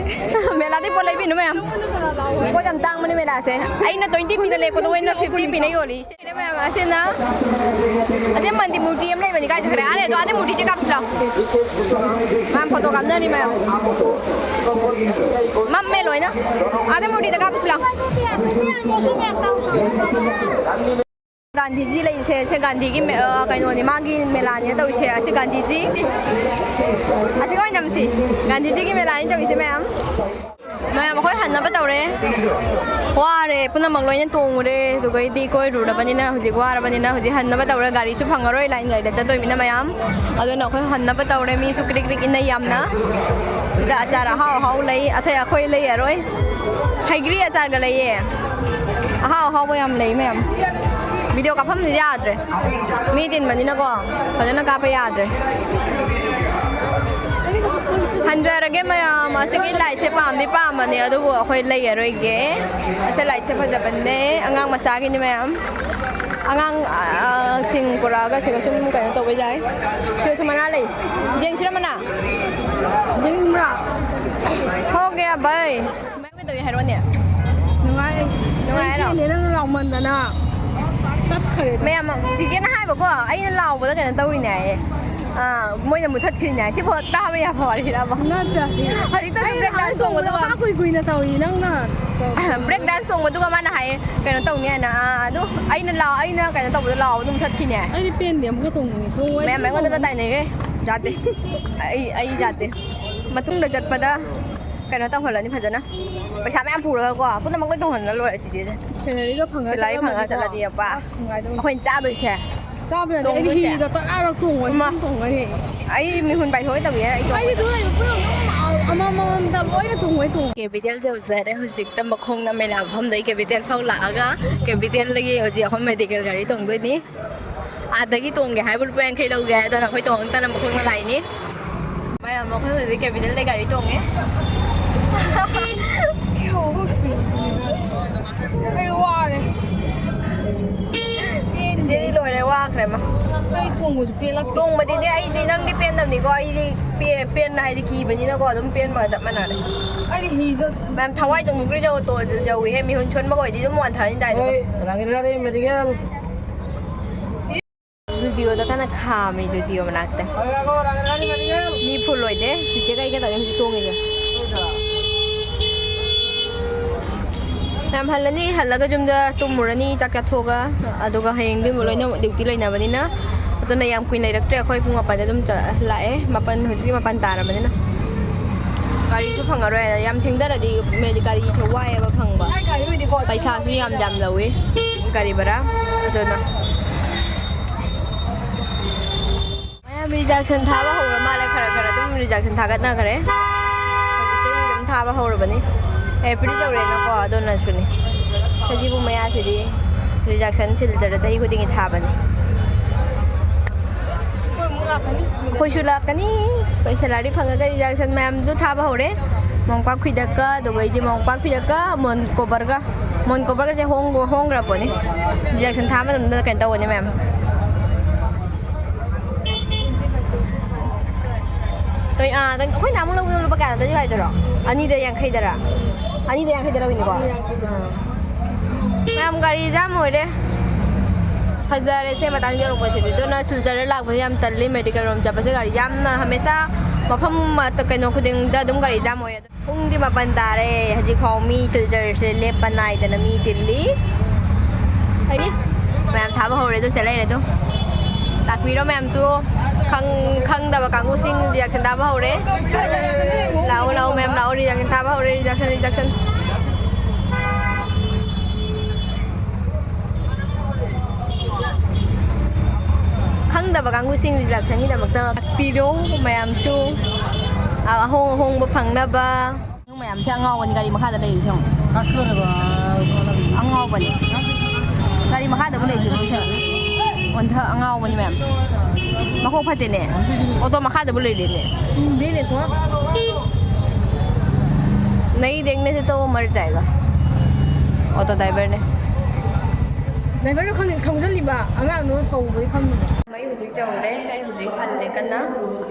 ꯃꯦꯂꯥꯗꯩ ꯄꯣꯠ ꯂꯩꯕꯤꯅꯨ ꯃꯌꯥꯝ꯫ ꯄꯣꯠ ꯌꯥꯝ ꯇꯥꯡꯕꯅꯤ ꯃꯦꯂꯥꯁꯦ꯫ ꯑꯩꯅ ꯇ꯭ꯋꯦꯟꯇꯤ ꯄꯤꯗ ꯂꯦꯛꯄꯗꯣ ꯃꯣꯏꯅ ꯐꯤꯐꯇꯤ ꯄꯤꯅ ꯌꯣꯜꯂꯤ꯫ ꯁꯤꯅꯦ ꯃꯌꯥꯝ, ꯑꯁꯤꯅ, ꯑꯁꯤ ꯃꯟꯗꯤ ꯃꯨꯔꯇꯤ ꯑꯃ ꯂꯩꯕꯅꯤ꯫ ꯀꯥꯏ ꯆꯠꯈ꯭ꯔꯦ? ꯑꯥ ꯂꯩ꯫ ꯑꯗꯣ ꯑꯥꯗ ꯃꯨꯔꯇꯤꯁꯦ ꯀꯥꯞꯁꯤ ꯂꯥꯎ꯫ ꯃꯌꯥꯝ ꯐꯣꯇꯣ ꯀꯥꯞꯅꯔꯤ ꯃꯌꯥꯝ꯫ ꯃꯝꯃꯦ ꯂꯣꯏꯅ꯫ ꯑꯥꯗ ꯃꯨꯔꯇꯤꯗ ꯀꯥꯞꯁꯤ ꯂꯥꯎ꯫ ꯒꯥꯟꯙꯤꯖꯤ ꯂꯩꯁꯦ, ꯁꯦ ꯒꯥꯟꯙꯤꯒꯤ ꯃꯦ-, ꯑ, ꯀꯩꯅꯣꯅꯤ, ꯃꯥꯒꯤ ꯃꯦꯂꯥꯅꯤꯅ ꯇꯧꯔꯤꯁꯦ꯫ ꯑꯁꯤ ꯒꯥꯟꯙꯤꯖꯤ, ꯑꯁꯤꯒ ꯑꯣꯏꯅ ꯅꯝꯁꯤ꯫ ꯒꯥꯟꯙꯤꯖꯤꯒꯤ ꯃꯦꯂꯥꯅꯤ ꯇꯧꯔꯤꯁꯦ ꯃꯌꯥꯝ꯫ ꯃꯌꯥꯝ ꯑꯩꯈꯣꯏ ꯍꯟꯅꯕ ꯇꯧꯔꯦ꯫ ꯋꯥꯔꯦ, ꯄꯨꯝꯅꯃꯛ ꯂꯣꯏꯅ ꯇꯣꯡꯉꯨꯔꯦ꯫ ꯑꯗꯨꯒꯩꯗꯤ ꯀꯣꯏꯔꯨꯔꯕꯅꯤꯅ ꯍꯧꯖꯤꯛ ꯋꯥꯔꯕꯅꯤꯅ ꯍꯧꯖꯤꯛ ꯍꯟꯅꯕ ꯇꯧꯔꯦ꯫ ꯒꯥꯔꯤꯁꯨ ꯐꯪꯉꯔꯣꯏ, ꯂꯥꯏꯟ ꯒꯥꯔꯤꯗ ꯆꯠꯇꯣꯏꯅꯤꯅ ꯃꯌꯥꯝ꯫ ꯑꯗꯨꯅ ꯑꯩꯈꯣꯏ ꯍꯟꯅꯕ ꯇꯧꯔꯦ꯫ ꯃꯤꯁꯨ ꯀ꯭ꯔꯤꯛ ꯀ꯭ꯔꯤꯛ ꯏꯟꯅꯩ ꯌꯥꯝꯅ꯫ ꯁꯤꯗ ꯑꯆꯥꯔ ꯑꯍꯥꯎ ꯑꯍꯥꯎ ꯂꯩ꯫ ꯑꯇꯩ ꯑꯩꯈꯣꯏ ꯂꯩꯔꯔꯣꯏ꯫ ꯍꯩꯒ꯭ꯔꯤ ꯑꯆꯥꯔꯒ ꯂꯩꯌꯦ꯫ ꯑꯍꯥꯎ ꯑꯍꯥꯎꯕ ꯌꯥꯝ ꯂꯩ ꯃꯌꯥꯝ꯫ ꯚꯤꯗꯤꯑꯣ ꯀꯥꯞꯐꯝꯁꯨ ꯌꯥꯗ꯭ꯔꯦ꯫ ꯃꯤ ꯇꯤꯟꯕꯅꯤꯅꯀꯣ ꯐꯖꯅ ꯀꯥꯞꯄ ꯌꯥꯗ꯭ꯔꯦ꯫ ꯍꯟꯖꯔꯒꯦ ꯃꯌꯥꯝ꯫ ꯑꯁꯤꯒꯤ ꯂꯥꯏꯠꯁꯦ ꯄꯥꯝꯗꯤ ꯄꯥꯝꯕꯅꯦ, ꯑꯗꯨꯕꯨ ꯑꯩꯈꯣꯏ ꯂꯩꯔꯔꯣꯏꯒꯦ꯫ ꯑꯁꯤ ꯂꯥꯏꯠꯁꯦ ꯐꯖꯕꯅꯦ, ꯑꯉꯥꯡ ꯃꯆꯥꯒꯤꯅꯤ ꯃꯌꯥꯝ꯫ ꯑꯉꯥꯡ, ꯑ, ꯁꯤꯡ ꯄꯨꯔꯛꯑꯒ ꯁꯤꯒ ꯁꯨꯝ ꯀꯩꯅꯣ ꯇꯧꯕ ꯌꯥꯏ꯫ ꯁꯤꯒꯁꯨ ꯃꯅꯥ ꯂꯩ꯫ ꯌꯦꯡꯁꯤꯔ ꯃꯅꯥ? ꯌꯦꯡꯅꯤꯡꯕ꯭ꯔꯥ? ꯍꯣ ꯒꯌꯥ ꯚꯥꯏ꯫ ꯀꯩꯗꯧꯏ ꯍꯥꯏꯔꯣꯅꯦ? ꯅꯨꯡꯉꯥꯏ꯫ ꯅꯨꯡꯉꯥꯏ ꯍꯥꯏꯔꯣ? ꯑꯩ ꯄꯦꯟꯗꯦ, ꯅꯪ ꯂꯥꯎꯃꯟꯗꯅ ꯇꯠꯈ꯭ꯔꯦꯗ꯫ ꯃꯌꯥꯝ, ꯆꯤꯆꯦꯅ ꯍꯥꯏꯕꯀꯣ, ꯑꯩꯅ ꯂꯥꯎꯕꯗ ꯀꯩꯅꯣ ꯇꯧꯔꯤꯅꯦ ꯍꯥꯏꯌꯦ꯫ ꯑꯥ, ꯃꯣꯏꯅ ꯃꯨꯊꯠꯈ꯭ꯔꯤꯅꯦ꯫ ꯁꯤꯕꯨ ꯇꯥꯕ ꯌꯥꯕ ꯋꯥꯔꯤꯔꯕ? ꯅꯠꯇ꯭ꯔꯗꯤ꯫ ꯍꯧꯖꯤꯛꯇ ꯑꯩ break dance ꯍꯥꯟꯅ ꯇꯣꯡꯕꯗꯨꯒ ꯇꯣꯡꯕꯗꯣ ꯀꯥ ꯀꯨꯏ ꯀꯨꯏꯅ ꯇꯧꯏ, ꯅꯪꯅ ꯇꯧ- Break dance ꯇꯣꯡꯕꯗꯨꯒ ꯃꯥꯅ ꯍꯥꯏꯌꯦ, "ꯀꯩꯅꯣ ꯇꯧꯅꯤ" ꯍꯥꯏꯅ꯫ ꯑꯥ, ꯑꯗꯨ ꯑꯩꯅ ꯂꯥꯎ-, ꯑꯩꯅ ꯀꯩꯅꯣ ꯇꯧꯕꯗꯣ ꯂꯥꯎꯕꯗꯣ ꯃꯨꯊꯠꯈ꯭ꯔꯤꯅꯦ꯫ ꯑꯩꯗꯤ ꯄꯦꯟꯗꯦ, ꯑꯃꯨꯛꯀ ꯇꯣꯡꯅꯤꯡꯉꯤ꯫ ꯇꯣꯡꯉꯣꯏ, ꯃꯌꯥꯝ ꯑꯩꯉꯣꯟꯗ ꯇꯣꯡꯉꯣꯏ꯫ ꯇꯥꯏꯅꯩꯍꯦ꯫ ꯌꯥꯗꯦ꯫ ꯑꯩ, ꯑꯩ ꯌꯥꯗꯦ꯫ ꯃꯇꯨꯡꯗ ꯆꯠꯄꯗ ꯀꯩꯅꯣ ꯇꯧꯍꯜꯂꯅꯤ ꯐꯖꯅ꯫ ꯄꯩꯁꯥ ꯃꯌꯥꯝ ꯄꯨꯔꯒꯀꯣ, ꯄꯨꯝꯅꯃꯛ ꯂꯣꯏ ꯇꯣꯡꯍꯜꯂ ꯂꯣꯏꯔꯦ ꯆꯤꯆꯦꯁꯦ꯫ Salary ꯒ ꯐꯪꯉ ꯁꯦꯂꯔꯤ ꯐꯪꯉ ꯆꯠꯂꯝꯃꯗꯤꯀꯣ꯫ ꯆꯠꯂꯗꯤ, ꯑꯄꯥ꯫ ꯑꯁ, ꯅꯨꯡꯉꯥꯏꯗꯧꯅꯤ꯫ ꯑꯩꯈꯣꯏꯅ ꯆꯥꯗꯣꯏꯁꯦ꯫ ꯆꯥꯕ ꯌꯥꯗꯦ꯫ ꯑꯩꯗꯤ ꯇꯣꯡꯗꯣꯏꯁꯦ꯫ ꯍꯤꯗ ꯇꯔꯥꯔꯛ ꯇꯣꯡꯉꯣꯏ, ꯃꯥ-, ꯑꯗꯨꯝ ꯇꯣꯡꯉꯣꯏꯍꯦ꯫ ꯑꯩ ꯃꯤꯍꯨꯟ ꯄꯥꯏꯊꯣꯛꯑꯣꯏ ꯇꯧꯕꯤꯌꯦ, ꯑꯩ ꯑꯩꯗꯤ ꯇꯣꯡꯉꯣꯏ꯫ ꯑꯗꯨ ꯂꯩꯕ ꯄꯨꯂꯞ ꯑꯗꯨꯝ ꯑꯃꯃꯝꯗ ꯂꯣꯏꯅ ꯇꯣꯡꯉꯣꯏ, ꯇꯣꯡꯉꯣꯏ꯫ ꯀꯦꯄꯤꯇꯦꯜ ꯌꯧꯖꯔꯦ꯫ ꯍꯧꯖꯤꯛꯇ ꯃꯈꯣꯡ ꯅꯝꯃꯦ ꯂꯥꯟꯐꯝꯗꯩ ꯀꯦꯄꯤꯇꯦꯜ ꯐꯥꯎ ꯂꯥꯛꯑꯒ, ꯀꯦꯄꯤꯇꯦꯜꯗꯒꯤ ꯍꯧꯖꯤꯛ ꯑꯩꯈꯣꯏ ꯃꯦꯗꯤꯀꯦꯜ ꯒꯥꯔꯤ ꯇꯣꯡꯗꯣꯏꯅꯤ꯫ ꯑꯥꯗꯒꯤ ꯇꯣꯡꯒꯦ ꯍꯥꯏꯕꯨ ꯂꯨꯄꯥ ꯌꯥꯡꯈꯩ ꯂꯧꯒꯦ ꯍꯥꯏ, ꯑꯗꯨꯅ ꯑꯩꯈꯣꯏ ꯇꯣꯡꯉꯛꯇꯅ ꯃꯈꯣꯡꯅ ꯂꯥꯛꯏꯅꯤ꯫ ꯃꯌꯥꯝ, ꯑꯩꯈꯣꯏ ꯍꯧꯖꯤꯛ ꯀꯦꯄꯤꯇꯦꯜꯗꯩ ꯒꯥꯔꯤ ꯇꯣꯡꯉꯦ꯫ ꯑꯩ ꯋꯥꯔꯦ꯫ ꯆꯦꯗꯤ ꯂꯣꯏꯔꯦ, ꯋꯥꯈ꯭ꯔꯦ ꯃꯥ꯫ ꯑꯩ ꯇꯣꯡꯕꯁꯨ ꯄꯦꯜꯂꯛꯇꯦ꯫ ꯇꯣꯡꯕꯗꯤꯅꯦ ꯑꯩꯗꯤ, ꯅꯪꯗꯤ ꯄꯦꯟꯗꯕꯅꯤꯀꯣ, ꯑꯩꯗꯤ ꯄꯦ-, ꯄꯦꯟꯅ ꯍꯥꯏꯗꯤ ꯀꯤꯕꯅꯤꯅꯀꯣ, ꯑꯗꯨꯝ ꯄꯦꯟꯕꯒ ꯆꯞ ꯃꯥꯟꯅꯔꯦ꯫ ꯑꯩꯗꯤ ꯍꯤꯗ ꯃꯌꯥꯝ ꯊꯋꯥꯏ ꯆꯣꯡꯊꯣꯛꯇ꯭ꯔꯤ ꯌꯧ-, ꯇꯣ-, ꯌꯧꯋꯤꯍꯦ, ꯃꯤꯍꯨꯟ ꯁꯣꯟꯕꯒ ꯑꯣꯏꯗꯤ ꯑꯗꯨꯝ ꯋꯥꯟꯊꯅꯤꯗꯥꯏꯗꯣ꯫ ꯍꯣꯏ, ꯔꯥꯡꯉꯤꯗ꯭ꯔꯥ ꯔꯦ ꯃꯦꯗꯤꯀꯦꯜ? ꯖꯨꯗꯤꯑꯣꯗ ꯀꯟꯅ ꯈꯥꯝꯃꯤ, ꯖꯨꯗꯤꯑꯣ ꯃꯅꯥꯛꯇ꯫ ꯃꯤ ꯐꯨꯜ ꯑꯣꯏꯗꯦ꯫ ꯆꯤꯆꯦꯒ ꯑꯩꯒ ꯇꯧꯅꯤ ꯍꯧꯖꯤꯛ ꯇꯣꯡꯉꯤꯁꯦ꯫ ꯌꯥꯝ ꯍꯜꯂꯅꯤ, ꯍꯜꯂꯒ ꯌꯨꯝꯗ ꯇꯨꯝꯃꯨꯔꯅꯤ, ꯆꯥꯛ ꯆꯥꯊꯣꯛꯑꯒ꯫ ꯑꯗꯨꯒ ꯍꯌꯦꯡꯗꯤ ꯑꯃꯨꯛ ꯂꯣꯏꯅ ꯗ꯭ꯌꯨꯇꯤ ꯂꯩꯅꯕꯅꯤꯅ꯫ ꯑꯗꯨꯅ ꯌꯥꯝ ꯀꯨꯏꯅ ꯂꯩꯔꯛꯇ꯭ꯔꯦ꯫ ꯑꯩꯈꯣꯏ ꯄꯨꯡ ꯃꯥꯄꯟꯗ ꯑꯗꯨꯝ ꯆ-, ꯂꯥꯛꯑꯦ꯫ ꯃꯥꯄꯟ, ꯍꯧꯖꯤꯛꯇꯤ ꯃꯥꯄꯟ ꯇꯥꯔꯕꯅꯤꯅ꯫ ꯒꯥꯔꯤꯁꯨ ꯐꯪꯉꯔꯣꯏ꯫ ꯌꯥꯝ ꯊꯦꯡꯊꯔꯗꯤ ꯃꯦ-, ꯒꯥꯔꯤꯁꯦ ꯋꯥꯏꯑꯦꯕ ꯐꯪꯕ꯫ ꯄꯩꯁꯥꯁꯨ ꯌꯥꯝ ꯌꯥꯝ ꯂꯧꯋꯤ ꯒꯥꯔꯤ ꯚꯔꯥ꯫ ꯑꯗꯨꯅ ꯃꯌꯥꯝ rejection ꯊꯥꯕ ꯍꯧꯔ ꯃꯥꯜꯂꯦ, ꯈꯔ ꯈꯔ ꯑꯗꯨꯝ rejection ꯊꯥꯒꯠꯅꯈ꯭ꯔꯦ꯫ ꯍꯧꯖꯤꯛꯇꯤ ꯑꯗꯨꯝ ꯊꯥꯕ ꯍꯧꯔꯕꯅꯤ꯫ April ꯌꯧꯔꯦꯅꯀꯣ, ꯑꯗꯨꯅꯁꯨꯅꯤ꯫ ꯁꯖꯤꯕꯨ ꯃꯌꯥꯁꯤꯗꯤ rejection ꯁꯤꯜꯆꯔꯗ ꯆꯍꯤ ꯈꯨꯗꯤꯡꯒꯤ ꯊꯥꯕꯅꯤ꯫ ꯑꯩꯈꯣꯏꯁꯨ ꯂꯥꯛꯀꯅꯤ꯫ ꯑꯩꯈꯣꯏ salary ꯐꯪꯉꯒ rejection ꯃꯌꯥꯝꯁꯨ ꯊꯥꯕ ꯍꯧꯔꯦ꯫ ꯃꯣꯝꯄꯥꯛ ꯐꯤꯗꯛꯀ, ꯑꯗꯨꯒꯩꯗꯤ ꯃꯣꯝꯄꯥꯛ ꯐꯤꯗꯛꯀ, ꯃꯣꯟ coverꯒ꯫ ꯃꯣꯟ coverꯒꯁꯦ ꯍꯣꯡ-, ꯍꯣꯡꯈ꯭ꯔꯄꯣꯠꯅꯤ꯫ Rejection ꯊꯥ ꯃꯇꯝꯗ ꯀꯩꯅꯣ ꯇꯧꯒꯅꯤ ꯃꯌꯥꯝ꯫ ꯇꯣꯏ-, ꯑꯥ, ꯇꯣꯏ-, ꯑꯩꯈꯣꯏ ꯅꯍꯥꯟꯃꯨꯛ ꯂꯧꯕꯗꯣ ꯂꯨꯄꯥ ꯀꯌꯥꯗ ꯇꯧ ꯍꯥꯏꯗꯣꯏꯔꯣ? ꯑꯅꯤꯗ ꯌꯥꯡꯈꯩꯗꯔꯥ? ꯑꯅꯤꯗ ꯌꯥꯡꯈꯩꯗ ꯂꯧꯋꯤꯅꯤꯀꯣ? ꯃꯌꯥꯝ ꯒꯥꯔꯤ jam ꯑꯣꯏꯔꯦ꯫ ꯐꯖꯔꯦ ꯁꯦ ꯃꯇꯥꯡ ꯌꯧꯔꯛꯄꯁꯤꯗꯤ꯫ ꯑꯗꯨꯅ ꯁꯤꯜꯆꯔꯗ ꯂꯥꯛꯄꯁꯦ ꯌꯥꯝ ꯇꯜꯂꯤ꯫ ꯃꯦꯗꯤꯀꯦꯜ ꯔꯣꯝ ꯆꯠꯄꯁꯦ ꯒꯥꯔꯤ ꯌꯥꯝꯅ ꯍꯃꯦꯁꯥ ꯃꯐꯝ ꯑꯃꯠꯇ ꯀꯩꯅꯣ ꯈꯨꯗꯤꯡꯗ ꯑꯗꯨꯝ ꯒꯥꯔꯤ ꯖꯥꯝ ꯑꯣꯏ꯫ ꯑꯗꯣ ꯄꯨꯡꯗꯤ ꯃꯥꯄꯟ ꯇꯥꯔꯦ꯫ ꯍꯧꯖꯤꯛꯐꯥꯎ ꯃꯤ ꯁꯤꯜꯆꯔꯁꯦ ꯂꯦꯞꯄ ꯅꯥꯏꯗꯅ ꯃꯤ ꯇꯤꯜꯂꯤ꯫ ꯍꯥꯏꯗꯤ ꯃꯌꯥꯝ ꯊꯥꯕ ꯍꯧꯔꯦ ꯑꯗꯨ ꯁꯦ ꯂꯩꯔꯦ ꯑꯗꯨ꯫ ꯂꯥꯛꯄꯤꯔꯣ ꯃꯌꯥꯝꯁꯨ꯫ ꯈꯪ-, ꯈꯪꯗꯕ ꯀꯥꯡꯕꯨꯁꯤꯡ ꯔꯤꯌꯦꯛꯁꯟ ꯊꯥꯕ ꯍꯧꯔꯦ꯫ ꯂꯥꯛꯑꯣ, ꯂꯥꯛꯑꯣ ꯃꯌꯥꯝ ꯂꯥꯛꯑꯣ꯫ ꯔꯤꯌꯦꯛꯁꯟ ꯊꯥꯕ ꯍꯧꯔꯦ꯫ Reaction, reaction. ꯈꯪꯗꯕ ꯀꯥꯡꯕꯨꯁꯤꯡ ꯔꯤꯌꯦꯛꯁꯟꯒꯤꯗꯃꯛꯇ ꯂꯥꯛꯄꯤꯔꯣ ꯃꯌꯥꯝꯁꯨ꯫ ꯑ-, ꯑꯍꯣꯡ ꯑꯍꯣꯡꯕ ꯐꯪꯅꯕ꯫ ꯅꯪ ꯃꯌꯥꯝꯁꯦ ꯑꯉꯥꯎꯕꯅꯤ ꯒꯥꯔꯤ ꯃꯈꯥꯗ ꯂꯩꯔꯤꯁꯦ ꯌꯦꯡꯉꯣ꯫ ꯑꯉꯥꯎꯕꯅꯤ꯫ ꯒꯥꯔꯤ ꯃꯈꯥꯗꯕꯨ ꯂꯩꯁꯤꯕꯨ ꯁꯦ꯫ ꯑꯣꯟꯊ-, ꯑꯉꯥꯎꯕꯅꯤ ꯃꯌꯥꯝ꯫ ꯃꯀꯣꯛ ꯐꯠꯇꯦꯅꯦ꯫ ꯑꯣꯇꯣ ꯃꯈꯥꯗꯕꯨ ꯂꯩꯔꯦꯅꯦ꯫ नहीं देखने से तो वो मर जाएगा। ऑटो ड्राइवर ने। ꯗ꯭ꯔꯥꯏꯚꯔꯗꯣ ꯈꯪꯗꯦ, ꯊꯧꯖꯜꯂꯤꯕ ꯑꯉꯥꯡꯗꯣ ꯀꯧꯕꯩ ꯈꯪꯗꯦ꯫ ꯃꯩ ꯍꯧꯖꯤꯛ ꯆꯧꯔꯦ꯫ ꯑꯩ ꯍꯧꯖꯤꯛ ꯍꯜꯂꯦ ꯀꯟꯅ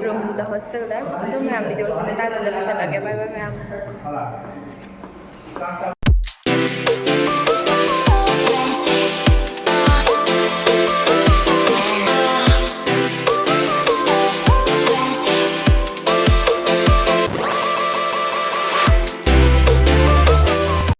ꯔꯨꯝꯗ, ꯍꯣꯁꯇꯦꯜꯗ꯫ ꯑꯗꯨ ꯃꯌꯥꯝ ꯚꯤꯗꯤꯑꯣꯁꯤ ꯃꯇꯥꯡꯁꯤꯗ ꯂꯣꯏꯁꯤꯜꯂꯒꯦ꯫ ꯕꯥꯏ ꯕꯥꯏ ꯃꯌꯥꯝ꯫